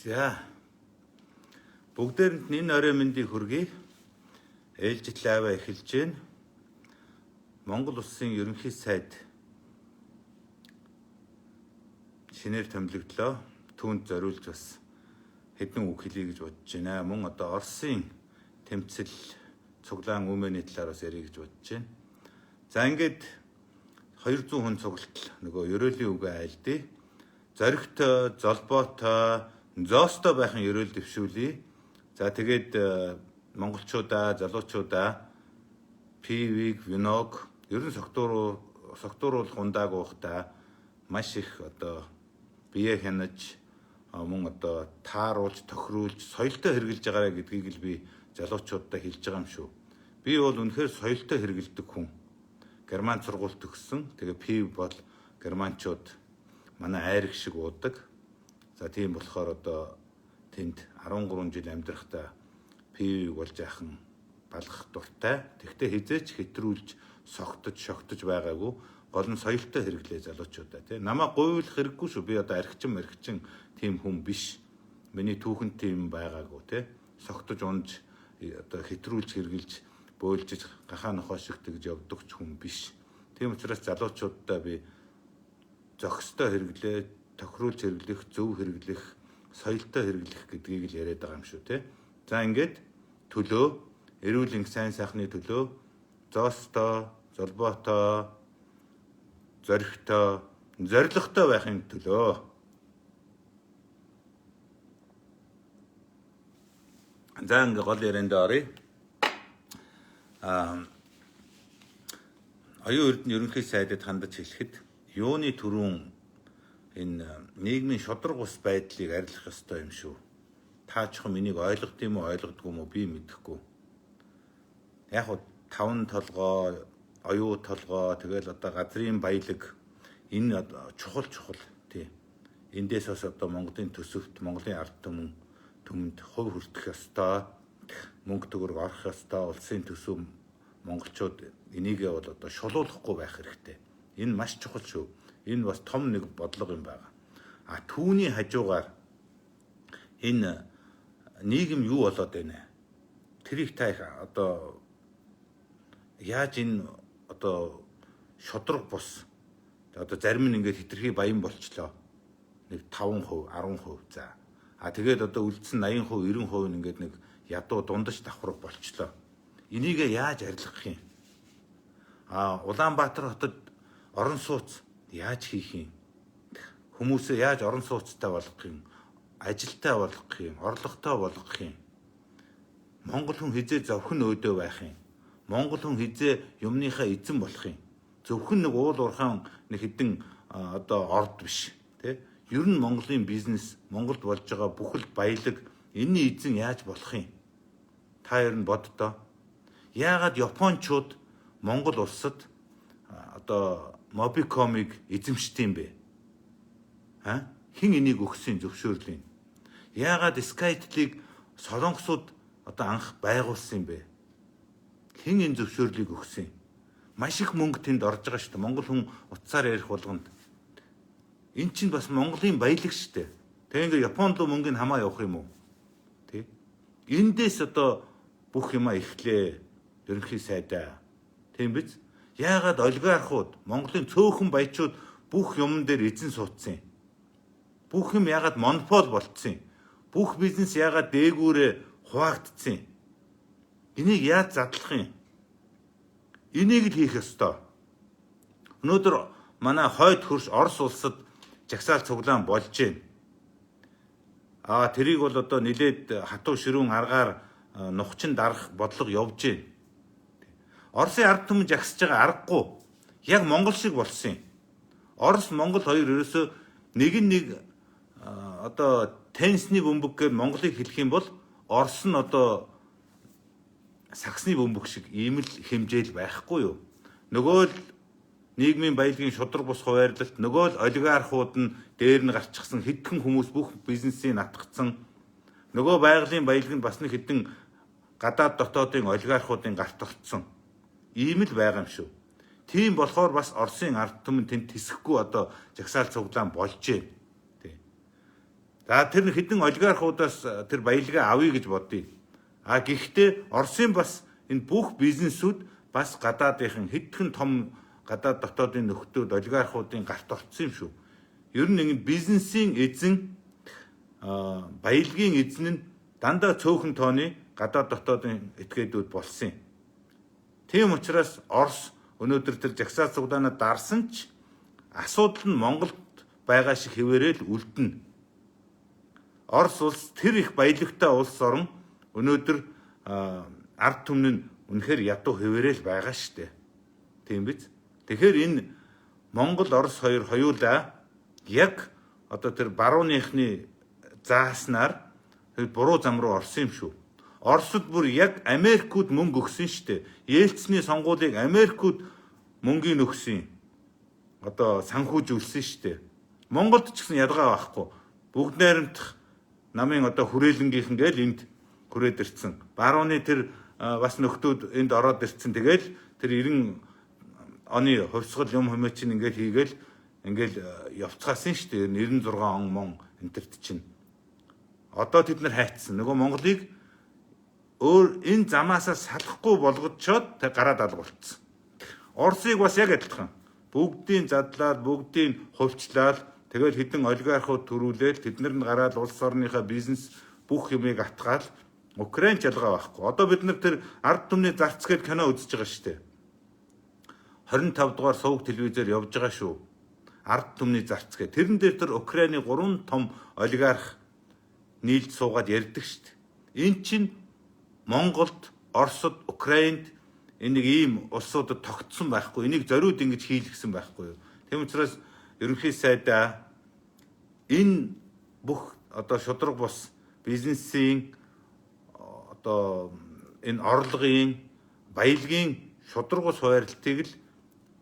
За бүгдээрэнд нь энэ орой мэндийг хүргэе. Ээлжит лайваа эхэлж байна. Монгол Улсын ерөнхий сайд шинээр томилогдлоо. Түүнд зориулж бас хэдэн үг хэлье гэж бодож байна. Мөн одоо Оросын тэмцэл цуглаан өмнөний талаар бас ярих гэж бодож байна. За ингээд 200 хүн цуглалтал нөгөө ерөөлийн үгээ айлдъя. Зоригтой, золбоотой, зоостой байхын ерөөл дэвшүүлье. За тэгээд монголчуудаа, залуучуудаа пивиг, виног ер нь согтууруулах ундааг уухтаа маш их одоо бие хянаж мөн одоо тааруулж, тохируулж, соёлтой хэрглэж байгаарэ гэдгийг л би залуучуудаа хэлж байгаа юм шүү. Би бол үнэхээр соёлтой хэргэлдэг хүн. Герман сургууль төгссөн. Тэгээ пив бол германчууд манай айраг шиг уудаг. За тийм болохоор одоо тэнд 13 жил амьдрахдаа пивийг бол жаахан балгах дуртай. Тэгтээ хизээч хэтрүүлж, согтож, шогтож байгаагүй. Гол нь соёлтой хэрэглээ залуучуудаа тий. Намаа гуйлах хэрэггүй шүү. Би одоо архичин тийм хүн биш. Миний түүхэнд тийм байгаагүй тий. Согтож унж одоо хэтрүүлж хэрглэж бөөлжиж гахаа нохоо шиг тэгж явдаг ч хүн биш. Тийм учраас залуучуудаа би зохистой хэрэглээ, тохируулж хэрэглэх, зөв хэрэглэх, соёлтой хэрэглэх гэдгийг л яриад байгаа юм шүү тий. За ингээд төлөө, эрүүл энх сайн сайхны төлөө зоостой, золбоотой, зоригтой, зоригтой байхын төлөө. За ингээ гол ярианд оръё. Оюун Эрдэнэ ерөнхий сайдад хандаж хэлэхэд юуны түрүүн энэ нийгмийн шударга ус байдлыг арилгах ёстой юм шүү. Та ч юм энийг ойлгод юм уу, ойлгодгүй юм уу би мэдэхгүй. Яг хуу таван толгой, оюу толгой, тэгэл одоо газрын баялаг энэ чухал тий. Эндээс бас одоо Монголын төсөвт, Монголын ард түмэнд хувь хүртэх ёстой, мөнгө төгрөг орох ёстой, улсын төсөв монголчууд энийгээ бол одоо шулуулахгүй байх хэрэгтэй. Энэ маш чухал шүү. Энэ бас том нэг бодлого юм байна. А түүний хажуугаар энэ нийгэм юу болоод байна? Тэрийг та их одоо яаж энэ одоо шудраг бус одоо зарим нь ингээд хитрхи баян болчлоо. Нэг 5%, 10% за. А тэгээд одоо үлдсэн 80%, 90% нь ингээд нэг ядуу дундаж давхраг болчлоо. Энийгээ яаж арилгах юм? А Улаанбаатар хотод орон сууц яаж хийх юм? Хүмүүсээ яаж орон сууцтай болгох юм? Ажилтай болгох юм? Орлоготой болгох юм? Монгол хүн хизээ зовхин өөдөө байх юм? Монгол хүн хизээ юмныхаа эзэн болох юм? Зөвхөн нэг уул уурхаан нэг хэдэн одоо орд биш, тий? Ер нь Монголын бизнес, Монголд болж байгаа бүхэл баялаг энэний эзэн яаж болох юм? Та ер нь боддоо. Яагаад Япончууд Монгол улсад одоо Mobicom-ыг эзэмшдэг юм бэ? А? Хэн энийг өгсөн зөвшөөрлийг? Яагаад Skytel-ыг солонгосууд одоо анх байгуулсан юм бэ? Хэн энэ зөвшөөрлийг өгсөн? Маш их мөнгө тэнд орж байгаа шүү дээ. Монгол хүн утсаар ярих болгонд. Эн чинь бас Монголын баялаг шүү дээ. Тэгээ ингээ Японд руу мөнгөний хамаа явах юм уу? Тэ? Эндээс одоо бүх юма эхлээ. Ерөнхий сайдаа. Тийм биз? Яагаад олигархууд, Монголын цөөхөн баячууд бүх юмн дээр эзэн суудсан юм? Бүх юм яагаад монопол болцсон юм? Бүх бизнес яагаад дээгүүрээ хуваагдсан юм? Энийг яаж задлах юм? Энийг л хийх ёстой. Өнөөдөр манай хойд хөрш Орос улсад жагсаал цуглаан болж байна. Аа тэрийг бол одоо нилээд хатуу ширүүн аргаар нухчин дарах бодлого явж байна. Оросын ард түмэн жагсаж байгаа аргагүй. Яг Монгол шиг болсон юм. Орос Монгол хоёр ерөөсөө нэг нь нэг одоо теннисний бөмбөг гэж Монголыг хэлэх юм бол Орос нь одоо саксны бөмбөг шиг ийм л хэмжээл байхгүй юу? Нөгөө л нийгмийн баялагын шудраг бус хуваарлалт, нөгөө л олигархууд нь дээр нь гарчихсан хэдхэн хүмүүс бүх бизнесийг натгцсан. Нөгөө байгалийн баялаг нь бас нэг хэдэн гадаад дотоодын олигархуудын гарт орцсон. Ийм л байгаа юм шүү. Тийм болохоор бас Оросын ард түмэн тэнд тэсэхгүй одоо жагсаал цуглаан болж байна. Тий. За тэр хэдэн олигархуудаас тэр баялгаа авъя гэж бодъё. А гэхдээ Оросын бас энэ бүх бизнесүүд бас гадаадынхан хэдхэн том гадаад дотоодын нөхдүүд олигархуудын гарт орцсон юм шүү. Ер нь ингэ бизнесийн эзэн баялагын эзэн нь дандаа цөөхөн тооны гадаад дотоодын этгээдүүд болсон юм. Тийм учраас Орос өнөөдөр тэр жагсаал цугдаанаа дарсан ч асуудал нь Монголд байгаа шиг хэвээрээ л үлдэнэ. Орос улс тэр их баялагтай улс орон өнөөдөр ард түмэн нь үнэхээр ядуу хэвээрээ л байгаа штэ. Тийм биз? Тэгэхээр энэ Монгол Орос хоёр хоёулаа яг одоо тэр барууныхны зааснаар тэр буруу зам руу орсон юм шүү. Оросд бүр яг Америкууд мөнгө өгсөн штэ. Ельцний сонгуулийг Америкууд мөнгийг өгсөн. Одоо санхүүжүүлсэн штэ. Монголд ч гэсэн ялгаа байхгүй. Бүгд найрамдах намын одоо хүрээлэнгийнхэн гээл энд хүрээд ирсэн. Барууны тэр бас нөхдүүд энд ороод ирсэн. Тэгэл тэр 90 оны хувьсгал юм хэмээ чинь ингээл хийгээл ингээл явцгаасан шүү дээ. 96 он мон энтерт чинь. Одоо тэд нар хайцсан. Нөгөө Монголыг өөр энэ замаасаа салахгүй болгочоод гараад алгуулцсан. Оросыг бас яг адилхан. Бүгдийн задлаад, бүгдийн хувьчлаад тэгэл хэдэн олигархууд төрүүлээл тэд нар нь гараад улс орныхаа бизнес бүх юмыг атгаал Украин ч ялгаа байхгүй. Одоо бид нар тэр ард түмний зарц гээд кино үзэж байгаа шүү дээ. 25 дугаар сувг телевизээр явж байгаа шүү. Ард түмний зарц гэ. Тэрэн дээр тэр Украины 3 том олигарх нийлж суугаад ярьдаг шүү дээ. Эн чинь Монголд, Оросд, Украинд энэ нэг ийм улсуудад тогтсон байхгүй. Энийг зориуд ингэж хийлгсэн байхгүй юу. Тийм учраас ерөнхий сайдаа энэ бүх одоо шудраг бус бизнесийн одоо энэ орлогын баялагын шудраг бус хуваарлтыг л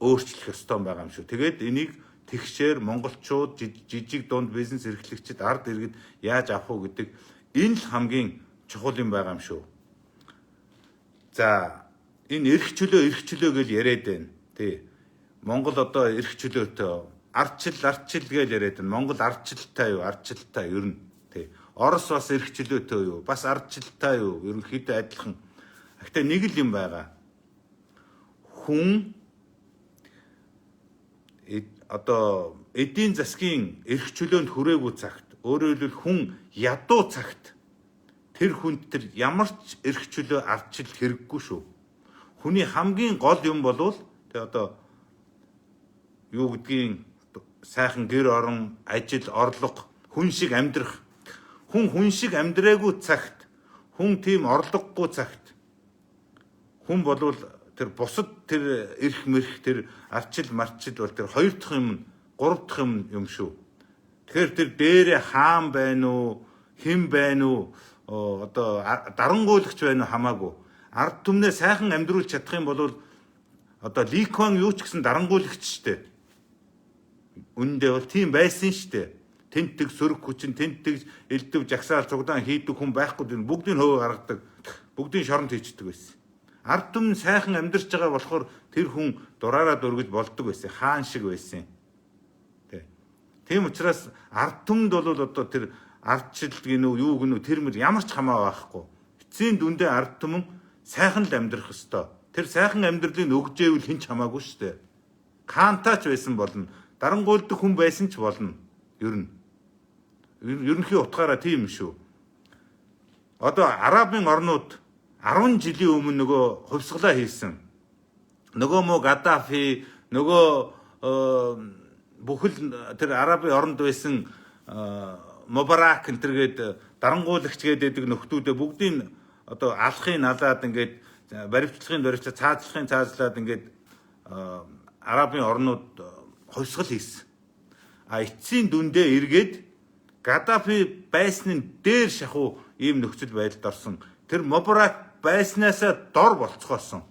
өөрчлөх ёстой байгаа юм шүү. Тэгээд энийг тэгшээр монголчууд жижиг дунд бизнес эрхлэгчид ард иргэд яаж авах уу гэдэг энэ л хамгийн чухал юм байгаа юм шүү. За энэ эрх чөлөө эрх чөлөө гэж яриад байна. Тий. Монгол одоо эрх чөлөөтэй ардчил ардчил гэж яриад байна. Монгол ардчилтай юу? Ардчилтай ер нь. Тий. Орос бас эрх чөлөөтэй юу? Бас ардчилтай юу? Ерөнхийдөө адилхан. Гэхдээ нэг л юм байгаа. Хүн одоо эдийн засгийн эрх чөлөөнд хүрээгүй цагт, өөрөөр хэлбэл хүн ядуу цагт тэр хүнд тэр ямар ч эрх чөлөө ардчил хэрэггүй шүү. Хүний хамгийн гол юм болвол тэг одоо юу гэдгийг сайхан гэр орон, ажил, орлого, хүн шиг амьдрах. Хүн хүн шиг амьдраагүй цагт, хүн тийм орлогогүй цагт хүн болвол тэр бусад тэр эрх мэрх тэр арчил марчил бол тэр хоёр дахь юм, гурав дахь юм юм шүү. Тэгэхээр тэр дээрээ хаан байна уу, хэн байна уу, одоо дарангуйлагч байна уу хамаагүй. Ард түмнээ сайхан амьдруулж чадах юм бол одоо Ликон юу ч гэсэн дарангуйлагч штэ. Үүндээ бол тийм байсан штэ. Тэнтэг сөрөг хүчин, тэнтэг элдв жагсаал цугдаан хийдэг хүн байхгүй, бүгдийг хөвөө гаргадаг, бүгдийг шоронд хийчдэг байсан. Ард түмэн сайхан амьдарч байгаа болохоор тэр хүн дураараа дөргөж болдог байсан. Хаан шиг байсан. Тэ. Тийм учраас ард түмэнд бол одоо тэр ардчил гинүү юу гинүү тэр мөр ямар ч хамаа байхгүй. Эцсийн дүндээ ард түмэн сайхан л амьдрах ёстой. Тэр сайхан амьдралыг өгжээвэл хэн ч хамаагүй шүү дээ. Хаантаач байсан болно. Дарангуйлдаг хүн байсан ч болно. Ер нь. Ерөнхий утгаараа тийм шүү. Одоо Арабын орнууд 10 жилийн өмнө нөгөө хувьсгалаа хийсэн. Нөгөө мó Гаддафи, нөгөө бүхэл тэр Арабын оронд байсан Мубарак энэ төргээд дарангуулагч гэдэг нөхдүүдээ бүгдийг одоо алхын алаад ингээд баривчлахын баривчлаа, цаазлахын цаазлаад ингээд Арабын орнууд хувьсгал хийсэн. А эцсийн дүндээ эргээд Гаддафи байсан нь дээр шахуу ийм нөхцөл байдалд орсон. Тэр Мубарак байснаасаа дор болцгоосон.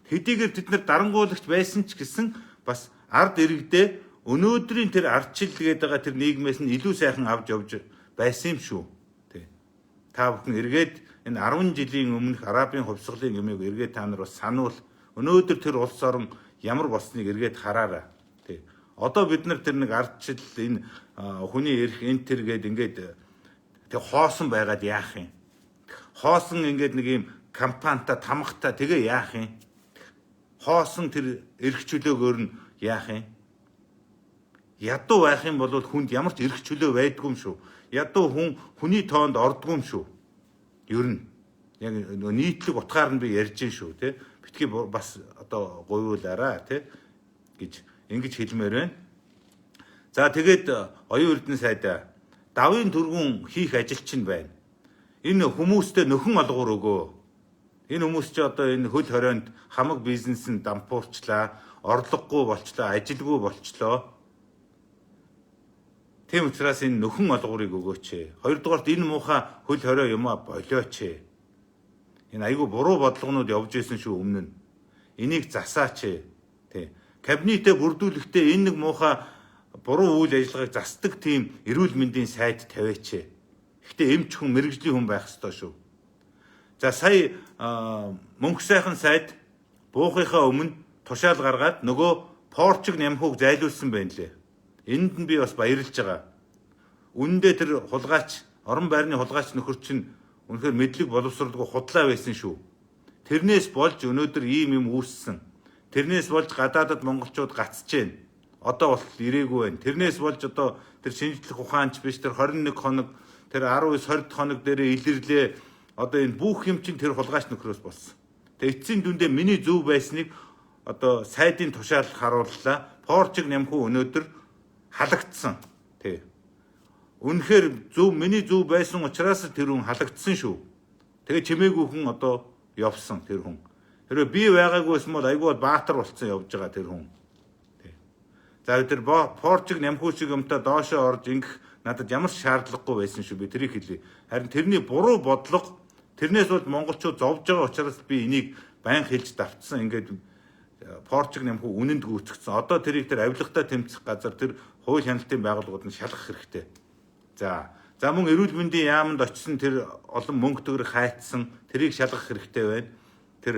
Хэдийгээр тэд нар дарангуулагч байсан ч гэсэн бас ард иргэдээ өнөөдрийн тэр ардчил гээд байгаа тэр нийгмээс нь илүү сайхан авч явж байсан юм шүү. Тэ. Та бүхэн эргээд энэ 10 жилийн өмнөх Арабын хувьсгалын юмыг эргээд та нар бас сануул өнөөдөр тэр улс орон ямар болсныг эргээд хараарай. Тэ. Одоо бид нар тэр нэг ардчил энэ хүний эрх энэ тэр гээд ингээд тэг хоосон байгаад яах юм? Хоосон ингээд нэг юм компанита тамхтай тэгээ яах юм? Хоосон тэр эрх чөлөөгөөр нь яах юм? Ядуу байх юм бол хүнд ямар ч эрх чөлөө байдгүй юм шүү. Ядуу хүн хүний тоонд ордгүй юм шүү. Ер нь яг нийтлэг утгаар нь би ярьж гин шүү, тэ. Битгий бас одоо гуйвуулаараа, тэ, гэж ингэж хэлмээр байна. За, тэгээд оюун эрдэнэ сайдаа, давын түргүүн хийх ажил чинь байна. Энэ хүмүүстэй нөхөн олгоор өгөө. Энэ хүмүүс чи одоо энэ хөл хорионд хамаг бизнес нь дампуурчлаа, орлогогүй болчлоо, ажилгүй болчлоо. Тийм учраас энэ нөхөн олгуурыг өгөөч. Хоёрдугаарт энэ муухай хөл хорио юмаа болиоч. Энэ айгүй буруу бодлогонууд явж исэн шүү өмнө нь. Энийг засаач. Тий. Кабинетээ бүрдүүлэхдээ энэ нэг муухай буруу үйл ажиллагааг засдаг тийм эрүүл мэндийн сайд тавиач. Гэхдээ эмч хүн, мэргэжлийн хүн байх ёстой шүү. За, сая мөнх сайхан сайд буухынхаа өмнө тушаал гаргаад нөгөө порчиг нямхууг зайлуулсан байна лээ. Энд нь би бас баярлж байгаа. Үнэндээ тэр хулгайч, орон байрны хулгайч нөхөр чинь үнэхээр мэдлэг боловсролгүй худлаа байсан шүү. Тэрнээс болж өнөөдөр ийм юм үүссэн. Тэрнээс болж гадаадад монголчууд гацж байна. Одоо бол ирээгүй байна. Тэрнээс болж одоо тэр шинжлэх ухаанч биш, тэр 21 хоног, тэр 19 20 хоног дээрээ илэрлээ. Одоо энэ бүх юм чинь тэр хулгайч нөхрөөс болсон. Тэгээ эцсийн дүндээ миний зөв байсныг одоо сайдын тушаал харууллаа. Порчиг нямхуу өнөөдөр халагдсан. Тий. Үнэхээр зөв, миний зөв байсан учраас тэр хүн халагдсан шүү. Тэгээ чимээгүй хүн одоо явсан тэр хүн. Хэрвээ би байгаагүй байсан бол айгүй бол баатар болцсон явж байгаа тэр хүн. Тий. За, тэр порчиг нямхуу шиг юмтай доошоо орж ингэх надад ямар ч шаардлагагүй байсан шүү, би тэрийг хэлье. Харин тэрний буруу бодлого, тэрнээс бол монголчууд зовж байгаа учраас би энийг баян хэлж давтсан, ингээд порчиг нямхуу үнэнд гүйцэгдсэн. Одоо тэрийг тэр авилгатай тэмцэх газар, тэр хууль хяналтын байгууллагууд нь шалгах хэрэгтэй. За за мөн эрүүл мэндийн яаманд очисон тэр олон мөнгө төгрөг хайцсан, тэрийг шалгах хэрэгтэй байна. Тэр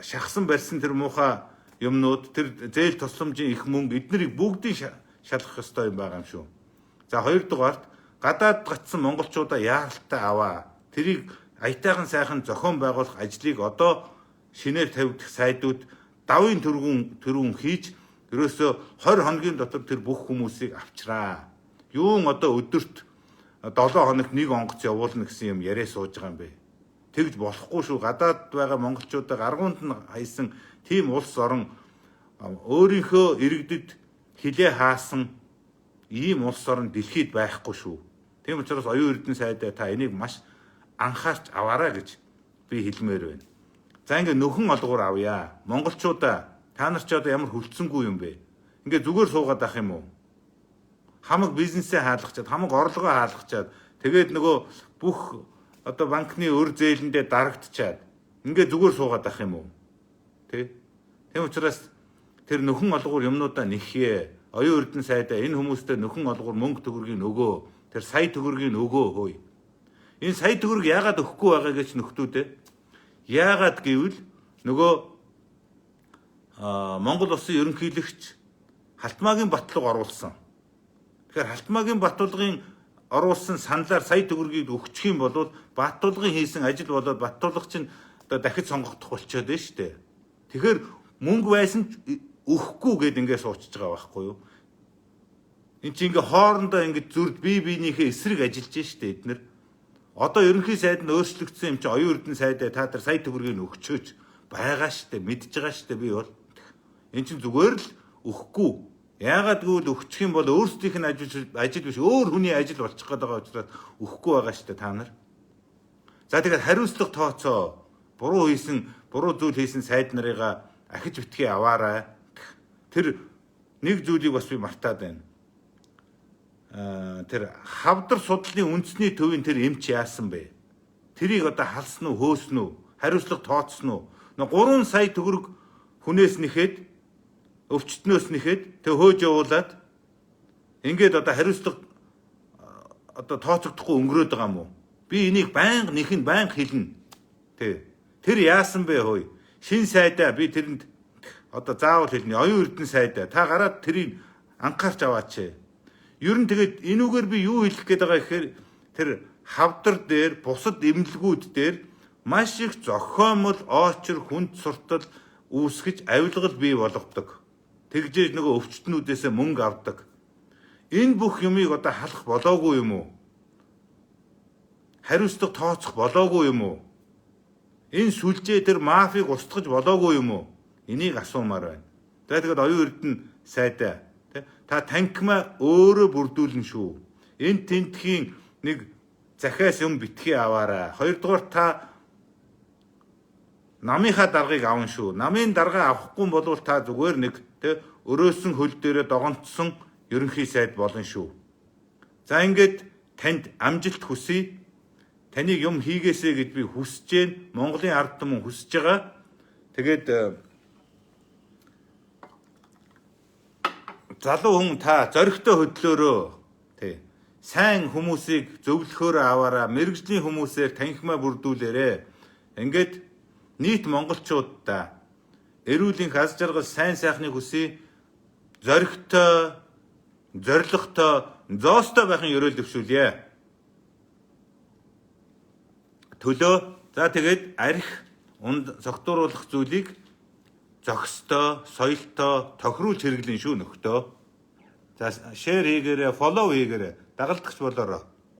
шахсан барьсан тэр муухай юмнууд, тэр зээл тусламжийн их мөнгө, эднэрийг бүгдийг шалгах ёстой юм байгаа юм шүү. За, хоёрдугаарт гадаад гацсан монголчуудаа яаралтай аваа. Тэрийг аятайхан сайхан зохион байгуулах ажлыг одоо шинээр тавигдах сайдууд давын түргүүн хийж ерөөсөө 20 хоногийн дотор тэр бүх хүмүүсийг авчраа. Юун одоо өдөрт 7 хоногт нэг онгоц явуулна гэсэн юм яриа сууж байгаа юм бэ? Тэгж болохгүй шүү. Гадаад байгаа монголчуудаа гаргуунд нь хайсан тийм улс орон, өөрийнхөө иргэдэд хилээ хаасан ийм улс орон дэлхийд байхгүй шүү. Тийм учраас оюун эрдэнэ сайдаа, та энийг маш анхаарч аваарай гэж би хэлмээр байна. За, ингээ нөхөн олгоор авъя. Монголчуудаа, та нар ч одоо ямар хүлцэнгүй юм бэ? Ингээ зүгээр суугаад ах юм уу? Хамаг бизнесээ хаалгачаад, хамаг орлогоо хаалгачаад, тэгээд нөгөө бүх одоо банкны өр зээлэндээ дарагдчаад ингээ зүгээр суугаад ах юм уу? Тэ? Тийм учраас тэр нөхөн олгоор юмнуудаа нэхье. Оюун эрдэнэ сайдаа, энэ хүмүүстэй нөхөн олгоор мөнгө төгрөгийн өгөө. Тэр сая төгрөгийн өгөө хөөе. Энэ сая төгрөг яагаад өгөхгүй байгаа гэж нөхдүүдээ. Яагаад гэвэл нөгөө Монгол улсын ерөнхийлөгч Халтмаагийн Батлага оруулсан. Тэгэхээр Халтмаагийн Батулгын оруулсан саналаар сая төгрөгийг өгчих юм бол Баттулгын хийсэн ажил болоод Баттулга чинь одоо дахиж сонгогдох болчиход байна шүү дээ. Тэгэхээр мөнгө байсан ч өгөхгүй гэд ингээ суучж байгаа байхгүй юу? Энд чинь ингээ хоорондоо ингээ зүрд бие биенийхээ эсрэг ажиллаж штэ эднэр. Одоо ерөнхий сайд нь өөрчлөгдсөн юм чи, оюун эрдэнэ сайдаа, та нар сая төгрөгийг өгчөөч, байгаа штэ, мэдж байгаа штэ би бол. Эн чинь зүгээр л өгөхгүй. Яагаад гэвэл өгчих юм бол өөрсдийнх нь ажил биш, өөр хүний ажил болчих гээд байгаа учраас өгөхгүй байгаа штэ та нар. За, тэгээд хариуцлага тооцоо, буруу хийсэн, буруу зүйл хийсэн сайд нарыгаа ахиж битгий аваарай. Тэр нэг зүйлийг бас би мартаад байна. Тэр хавдар судлалын үндэсний төвийн тэр эмч яасан бэ? Тэрийг одоо халсан уу, хөөсөн үү? Хариуцлага тооцсон уу? 3 сая төгрөг хүнээс нэхэд, өвчтнөөс нэхэд, тэг хөөж явуулаад ингээд одоо хариуцлага одоо тооцогдохгүй өнгөрөөд байгаа юм уу? Би энийг байнга нэхэн, байнга хэлнэ. Тэ. Тэр яасан бэ хөөе? Шин сайдаа, би тэрэнд одоо заавал хэлнэ. Оюун эрдэнэ сайдаа, та гараад тэрийг Анхаарч аваач. Ер нь тэгээд энүүгээр би юу хэлэх гээд байгаа гэхээр тэр хавдар дээр бусад эмнэлгүүд дээр маш их зохиомол, очир, хүнд суртал үүсгэж авилгал бий болгодог. Тэгжээж нөгөө өвчтнүүдээсээ мөнгө авдаг. Энэ бүх юмыг одоо халах болоогүй юм уу? Хариуцлага тооцох болоогүй юм уу? Энэ сүлжээ тэр мафийг устгаж болоогүй юм уу? Энийг асуумаар байна. За тэгээд оюун эрдэнэ сайдаа тий та танхимаа өөрөө бүрдүүлнэ шүү. Энэ тентхийн нэг захиас юм битгий аваарай. Хоёрдугаар та намынхаа даргаыг авна шүү. Намын даргаа авахгүй болвол та зүгээр нэг тий өрөөсөн хөл дээрээ догонцсон ерөнхий сайд болно шүү. За ингээд танд амжилт хүсье. Таныг юм хийгээсэй гэж би хүсэж байна. Монголын ард түмэн хүсэж байгаа. Тэгээд залуу хүн та зоригтой хөдлөөрөө тий сайн хүмүүсийг зөвлөхөөр аваараа мэргэжлийн хүмүүсээр танхимаа бүрдүүлээрэ. Ингээд нийт монголчуудаа эрүүлийн аз жаргал сайн сайхныг хүсье. Зоригтой, зоригтой, зоостой байхын ерөөл дэвшүүлье. Төлөө за тэгээд арх унд зогтууруулах зүйлийг зохистой, соёлтой тохируулж хэрэглэн шүү нөхдөө. За share хийгээрэй, follow хийгээрэй, дагалдагч болоорой.